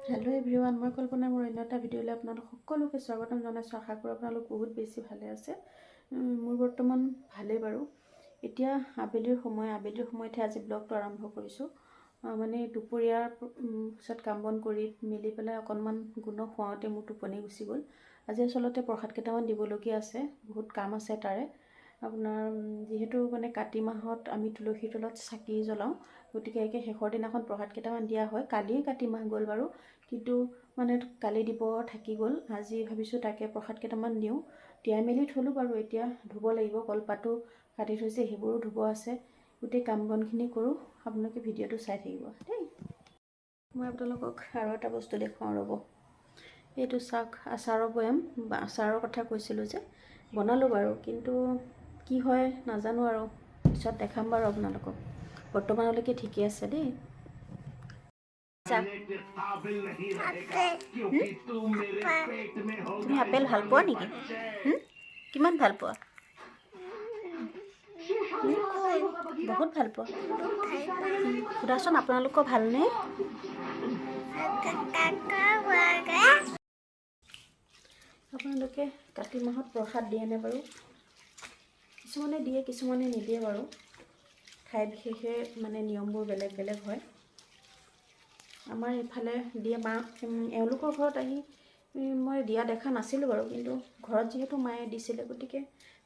Hello' everyone, মই কল্পনা। মোৰ অন্য এটা ভিডিঅ'লৈ আপোনালোক সকলোকে স্বাগতম জনাইছোঁ। আশা কৰোঁ আপোনালোক বহুত বেছি ভালে আছে। মোৰ বৰ্তমান ভালেই বাৰু। এতিয়া আবেলিৰ সময়, আবেলিৰ সময়তহে আজি ব্লগটো আৰম্ভ কৰিছোঁ। মানে দুপৰীয়াৰ পিছত কাম বন কৰি মেলি পেলাই অকণমান গুণক শুৱাওঁতে মোৰ টোপনি গুচি গ'ল। আজি আচলতে প্ৰসাদ কেইটামান দিবলগীয়া আছে, বহুত কাম আছে। তাৰে আপোনাৰ যিহেতু মানে কাতি মাহত আমি তুলসীৰ তলত চাকি জ্বলাওঁ, গতিকে একে শেষৰ দিনাখন প্ৰসাদ কেইটামান দিয়া হয়। কালিয়ে কাতি মাহ গ'ল বাৰু, কিন্তু মানে কালি দিব থাকি গ'ল। আজি ভাবিছোঁ তাকে প্ৰসাদ কেইটামান দিওঁ। তিয়াই মেলি থ'লোঁ বাৰু, এতিয়া ধুব লাগিব। কলপাতো কাটি থৈছে, সেইবোৰো ধুব আছে। গোটেই কাম বনখিনি কৰোঁ, আপোনালোকে ভিডিঅ'টো চাই থাকিব দেই। মই আপোনালোকক আৰু এটা বস্তু দেখুৱাওঁ, ৰ'ব। এইটো চাওক, আচাৰৰ বৈয়াম বা আচাৰৰ কথা কৈছিলোঁ যে, বনালোঁ বাৰু, কিন্তু কি হয় নাজানো আৰু, পিছত দেখাম বাৰু আপোনালোকক। বৰ্তমানলৈকে ঠিকে আছে দেই। তুমি আপেল ভাল পোৱা নেকি? কিমান ভাল পোৱা? বহুত ভাল পোৱা? সোধাচোন, আপোনালোকৰ ভালনে? আপোনালোকে কাতি মাহত প্ৰসাদ দিয়েনে বাৰু? কিছুমানে দিয়ে, কিছুমানে নিদিয়ে বাৰু। ঠাই বিশেষে মানে নিয়মবোৰ বেলেগ বেলেগ হয়। আমাৰ এইফালে দিয়ে। মা এওঁলোকৰ ঘৰত আহি মই দিয়া দেখা নাছিলোঁ বাৰু, কিন্তু ঘৰত যিহেতু মায়ে দিছিলে, গতিকে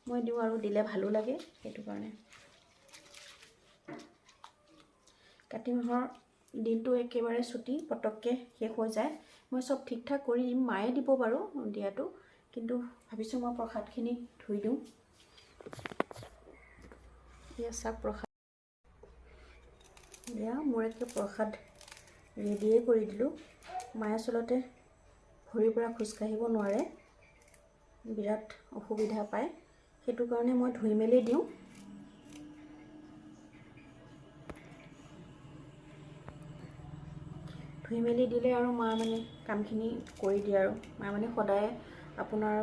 মই দিওঁ আৰু দিলে ভালো লাগে, সেইটো কাৰণে। কাতি মাহৰ দিনটো একেবাৰে চুটি, পটককৈ শেষ হৈ যায়। মই চব ঠিক ঠাক কৰি দিম, মায়ে দিব বাৰু দিয়াটো, কিন্তু ভাবিছোঁ মই প্ৰসাদখিনি ধুই দিওঁ। এয়া চাওক প্ৰসাদ। এয়া মোৰ একে প্ৰসাদ ৰেডিয়ে কৰি দিলোঁ। মায়ে আচলতে ভৰিৰ পৰা খোজকাঢ়িব নোৱাৰে, বিৰাট অসুবিধা পায়, সেইটো কাৰণে মই ধুই মেলি দিওঁ। ধুই মেলি দিলে আৰু মা মানে কামখিনি কৰি দিয়ে। আৰু মা মানে সদায় আপোনাৰ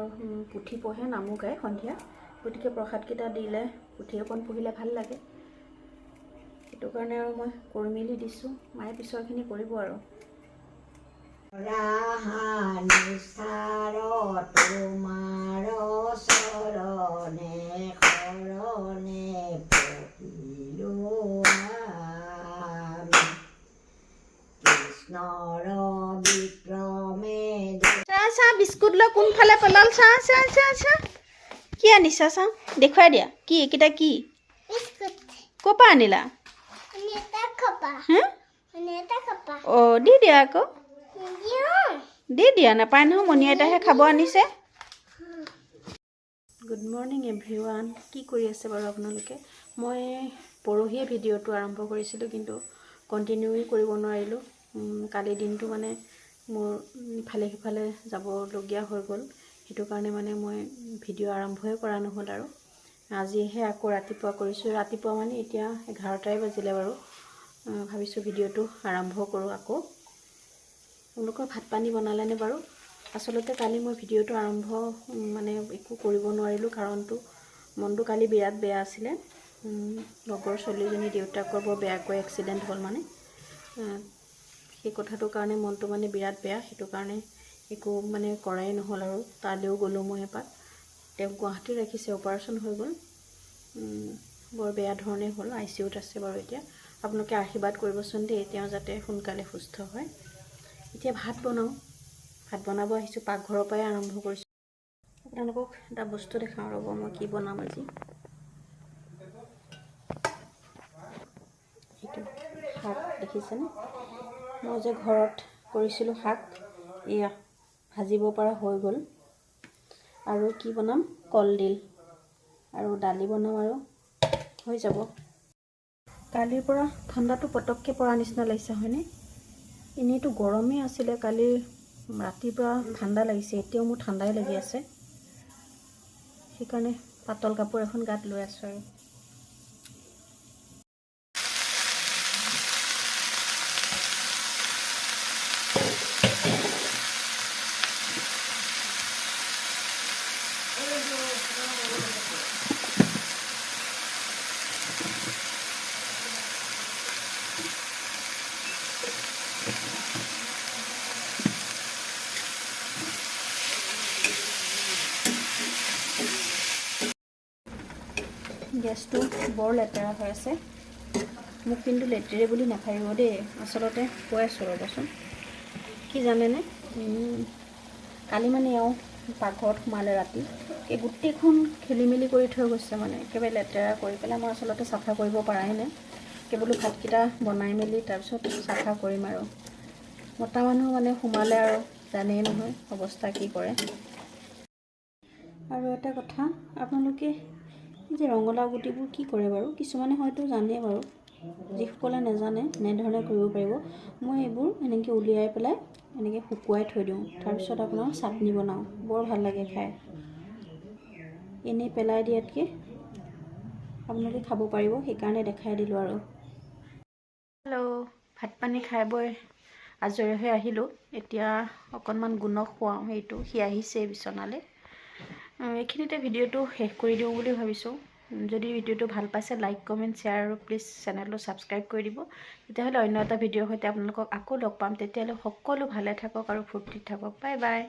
পুথি পঢ়ে, নামো গায় সন্ধিয়া, গতিকে প্ৰসাদকেইটা দিলে পুথি অকণ পঢ়িলে ভাল লাগে, সেইটো কাৰণে আৰু মই কৰি মেলি দিছোঁ। মায়ে পিছৰখিনি কৰিব আৰু। তোমাৰ চৰণে শৰণে পতিলো আমি কৃষ্ণৰ বিক্ৰমে। চা চা, বিস্কুট লৈ কোনফালে পেলাল, চা চা চা চা। কি আনিছা চা, দেখুৱাই দিয়া। কি এইকেইটা? কি, ক'ৰ পৰা আনিলা? অঁ, দি দিয়া আকৌ, দি দিয়া। নাপায় নহয়, মণি আইতাহে খাব আনিছে। গুড মৰ্ণিং এভৰিৱান, কি কৰি আছে বাৰু আপোনালোকে? মই পৰহিয়ে ভিডিঅ'টো আৰম্ভ কৰিছিলোঁ, কিন্তু কণ্টিনিউৱে কৰিব নোৱাৰিলোঁ। কালি দিনটো মানে মোৰ ইফালে সিফালে যাবলগীয়া হৈ গ'ল, সেইটো কাৰণে মানে মই ভিডিঅ' আৰম্ভই কৰা নহ'ল আৰু আজিহে আকৌ ৰাতিপুৱা কৰিছোঁ। ৰাতিপুৱা মানে এতিয়া 11টাই বাজিলে বাৰু। ভাবিছোঁ ভিডিঅ'টো আৰম্ভ কৰোঁ আকৌ। আপোনালোকৰ ভাত পানী বনালেনে বাৰু? আচলতে কালি মই ভিডিঅ'টো আৰম্ভ মানে একো কৰিব নোৱাৰিলোঁ, কাৰণটো মনটো কালি বিৰাট বেয়া আছিলে। লগৰ ছোৱালীজনী দেউতাকৰ বৰ বেয়াকৈ এক্সিডেণ্ট হ'ল, মানে সেই কথাটোৰ কাৰণে মনটো মানে বিৰাট বেয়া, সেইটো কাৰণে একো মানে কৰাই নহ'ল। আৰু তালৈও গ'লোঁ মই এপাক। তেওঁক গুৱাহাটীত ৰাখিছে, অপাৰেশ্যন হৈ গ'ল, বৰ বেয়া ধৰণে হ'ল, আইচিইউত আছে বাৰু এতিয়া। আপোনালোকে আশীৰ্বাদ কৰিবচোন দেই, তেওঁ যাতে সোনকালে সুস্থ হয়। এতিয়া ভাত বনাওঁ, ভাত বনাব আহিছোঁ, পাকঘৰৰ পৰাই আৰম্ভ কৰিছোঁ। আপোনালোকক এটা বস্তু দেখাওঁ, ৰ'ব, মই কি বনাম আজি। এইটো শাক দেখিছেনে? মই যে ঘৰত কৰিছিলোঁ শাক, এয়া ভাজিব পৰা হৈ গ'ল। আৰু কি বনাম? কলডিল আৰু দালি বনাম আৰু হৈ যাব। কালিৰ পৰা ঠাণ্ডাটো পটককৈ পৰা নিচিনা লাগিছে, হয়নে? এনেইতো গৰমেই আছিলে, কালি ৰাতিৰ পৰা ঠাণ্ডা লাগিছে। এতিয়াও মোৰ ঠাণ্ডাই লাগি আছে, সেইকাৰণে পাতল কাপোৰ এখন গাত লৈ আছোঁ আৰু। গেছটো বৰ লেতেৰা হৈ আছে। মোক কিন্তু লেতেৰে বুলি নাভাবিব দেই, আচলতে কৈ আছোঁ, ৰ'বচোন। কি জানেনে, কালি মানে এওঁ পাকঘৰত সোমালে ৰাতি, এই গোটেইখন খেলি মেলি কৰি থৈ গৈছে, মানে একেবাৰে লেতেৰা কৰি পেলাই। মই আচলতে চাফা কৰিব পৰাই নাই। কেৱলো ভাতকেইটা বনাই মেলি তাৰপিছত চাফা কৰিম আৰু। মতা মানুহ মানে সোমালে আৰু জানেই নহয় অৱস্থা কি কৰে। আৰু এটা কথা, আপোনালোকে এই যে ৰঙালাও গুটিবোৰ কি কৰে বাৰু? কিছুমানে হয়তো জানে বাৰু, যিসকলে নাজানে এনেধৰণে কৰিব পাৰিব। মই এইবোৰ এনেকৈ উলিয়াই পেলাই এনেকৈ শুকুৱাই থৈ দিওঁ, তাৰপিছত আপোনাৰ চাটনি বনাওঁ, বৰ ভাল লাগে খাই। এনেই পেলাই দিয়াতকৈ আপোনালোকে খাব পাৰিব, সেইকাৰণে দেখাই দিলোঁ আৰু। হেল্ল', ভাত পানী খাই বৈ আজৰি হৈ আহিলোঁ। এতিয়া অকণমান গুণক খুৱাওঁ। সেইটো সি আহিছে বিচনালৈ। এইখিনিতে ভিডিঅ'টো শেষ কৰি দিওঁ বুলি ভাবিছোঁ। যদি ভিডিঅ'টো ভাল পাইছে, লাইক, কমেণ্ট, শ্বেয়াৰ আৰু প্লিজ চেনেলটো ছাবস্ক্ৰাইব কৰি দিব। তেতিয়াহ'লে অন্য এটা ভিডিঅ'ৰ সৈতে আপোনালোকক আকৌ লগ পাম। তেতিয়াহ'লে সকলো ভালে থাকক আৰু ফূৰ্তিত থাকক। Bye bye.